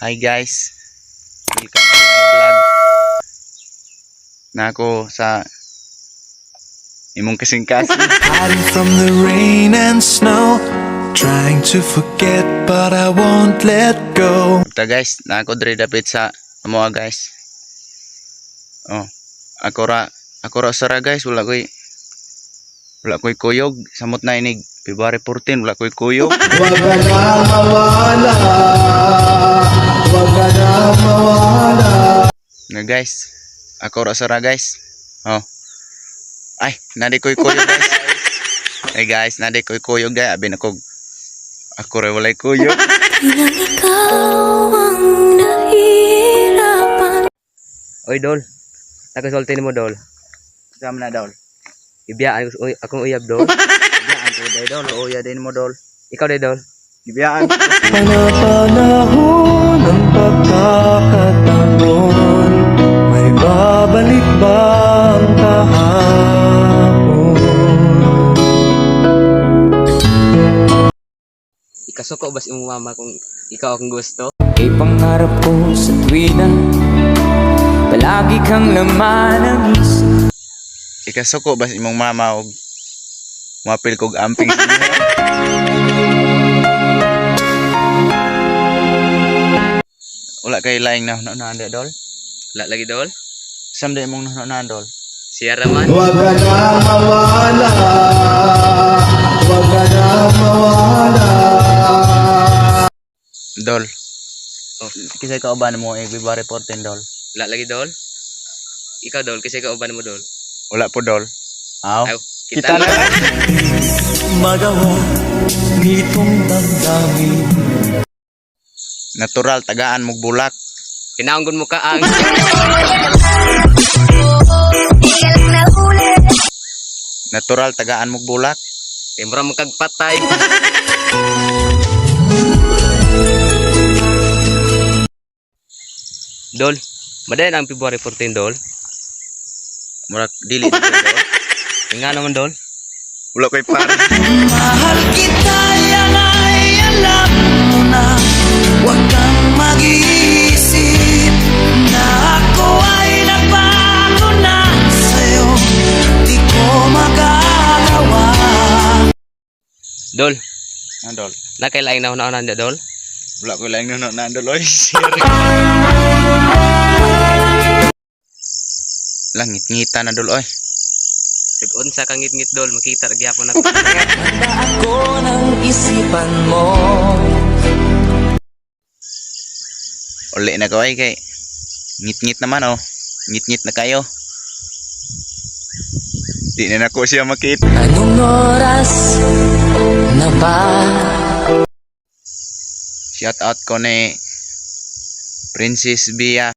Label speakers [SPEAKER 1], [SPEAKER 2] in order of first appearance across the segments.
[SPEAKER 1] Hi guys. Welcome to my vlog. Na ako sa imong kasing-kasing.
[SPEAKER 2] Hiding from the rain and snow, trying to forget, but I won't let go.
[SPEAKER 1] Ta guys, na ako diri dapit sa amoa, guys. Oh, ako ra sara guys, wala ko'y kuyog. Samot na inig February 14, wala ko'y kuyog.
[SPEAKER 2] Wag ka na mawala, wag ka na mawala.
[SPEAKER 1] Na guys, ako ra sara, guys. Oh. Ay, nadi ko'y kuyog, guys. Hey guys, nadi ko'y kuyog guys. Abi na ko ako ra walay kuyog.
[SPEAKER 3] Bilang ikaw ang nahihirapan.
[SPEAKER 4] Oy, Dol. Nakasulti nimo, Dol.
[SPEAKER 1] Sama na, Dol.
[SPEAKER 4] Ibiyaan ko uy, akong uyab, Dol.
[SPEAKER 1] Ibiyaan ko day, Dol. Uya din mo, Dol.
[SPEAKER 4] Ikaw day, Dol.
[SPEAKER 1] Ibiyaan.
[SPEAKER 2] Panapanahon ng pagkakataon, may babalik ba ang kahapon?
[SPEAKER 4] Ikasuko ba sa imong mama kung ikaw akong gusto?
[SPEAKER 5] Kay pangarap ko sa tuwina, palagi kang laman ng isip.
[SPEAKER 1] Ikasuko ba sa imong mama og mapil kog amping sa inyo? Wala kay laing na na na, Dol.
[SPEAKER 4] Wala lagi, Dol.
[SPEAKER 1] Sam di imong na, Dol.
[SPEAKER 4] Siya raman.
[SPEAKER 2] Wag ka na mawala, wag ka na mawala.
[SPEAKER 1] Dol.
[SPEAKER 4] Oh.
[SPEAKER 1] Kisay kauban mo eh, February 14, Dol?
[SPEAKER 4] Wala lagi, Dol. Ikaw, Dol, kasi ikaw uban mo, Dol.
[SPEAKER 1] Wala po, Dol. Aw.
[SPEAKER 4] Aw,
[SPEAKER 1] Kita na.
[SPEAKER 2] Magawa nitong damdamin.
[SPEAKER 1] Natural tagaan mog bulak.
[SPEAKER 4] Kinaunggon mo ka ang
[SPEAKER 1] Natural tagaan mog bulak.
[SPEAKER 4] Kay mura mo kag patay. Dol, madayon ang February 14, Dol.
[SPEAKER 1] Murag dili dito, Dol.
[SPEAKER 4] Nga naman, Dol.
[SPEAKER 1] Wala ko'y pare.
[SPEAKER 5] Mahal kita, yan ay alam mo na. Huwag kang mag-iisip na ako ay nagbago na sa'yo. Di ko magagawa.
[SPEAKER 4] Dol,
[SPEAKER 1] Na, Dol.
[SPEAKER 4] nakailaing na una na, Dol.
[SPEAKER 1] Wala ko'y laing na, Dol. Oy, langit ngita na, Dol, oy.
[SPEAKER 4] Nag-unsa kang ngit-ngit, Dol, makita ra gyapon ako.
[SPEAKER 5] Handa ako ng isipan mo.
[SPEAKER 1] Uli na ko ay kay ngit-ngit naman oh. Ngit-ngit na kayo. Di na nako siya makita.
[SPEAKER 5] Anong oras na ba?
[SPEAKER 1] Shout out ko ni Princess Bia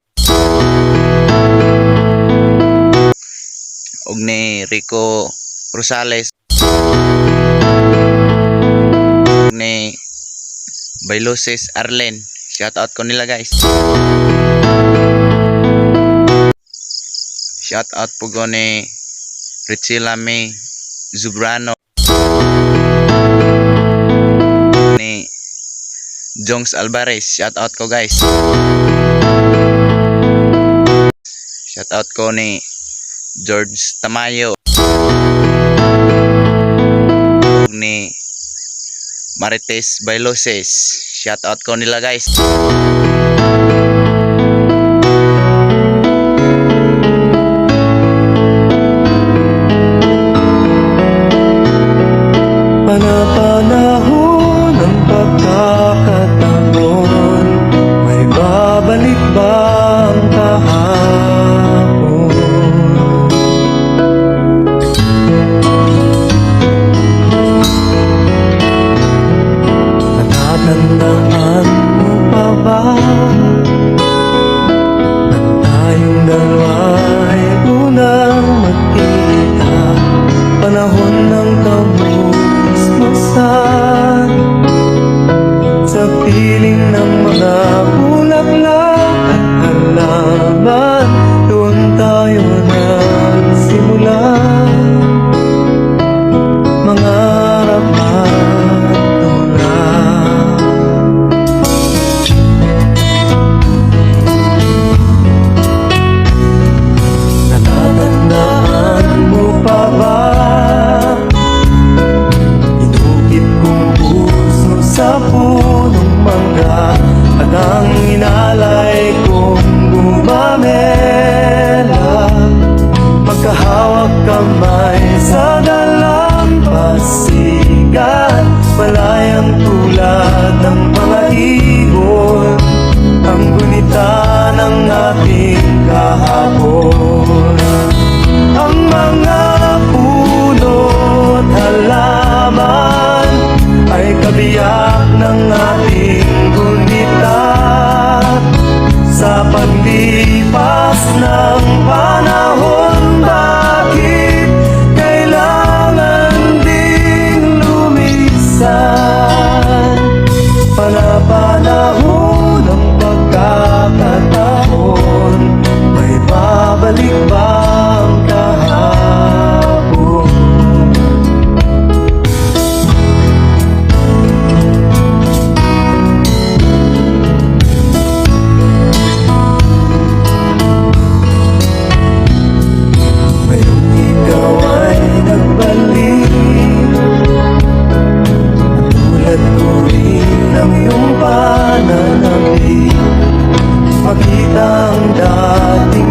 [SPEAKER 1] og ni Rico Rosales ug ni Bailoses Arlen. Shout out ko nila, guys. Shout out po ko ni Richila May Zubrano, ni Jongs Alvarez. Shout out ko, guys. Shout out ko ni George Tamayo. Ni Marites Bailoses. Shout out ko nila, guys.
[SPEAKER 2] Panapanahon ng pagkakataon, may babalik ba ang kahapon? Natatandaan mo pa ba? Batang inalay kong gumamela, magkahawak kamay sa dalampasigan, malayang tulad ng mga ibon, ang gunita ng ating kahapon. Ang mga puno't halaman ay kabiyak ng ating gunita. Sa paglipas ng panahon, bakit kailangan ding lumisan? Panapanahon ang pagkakataon, may babalik ba ang kahapon? Ngayong ikaw ay nagbalik, tulad ko rin ang iyong pananabik. Makita ang dati.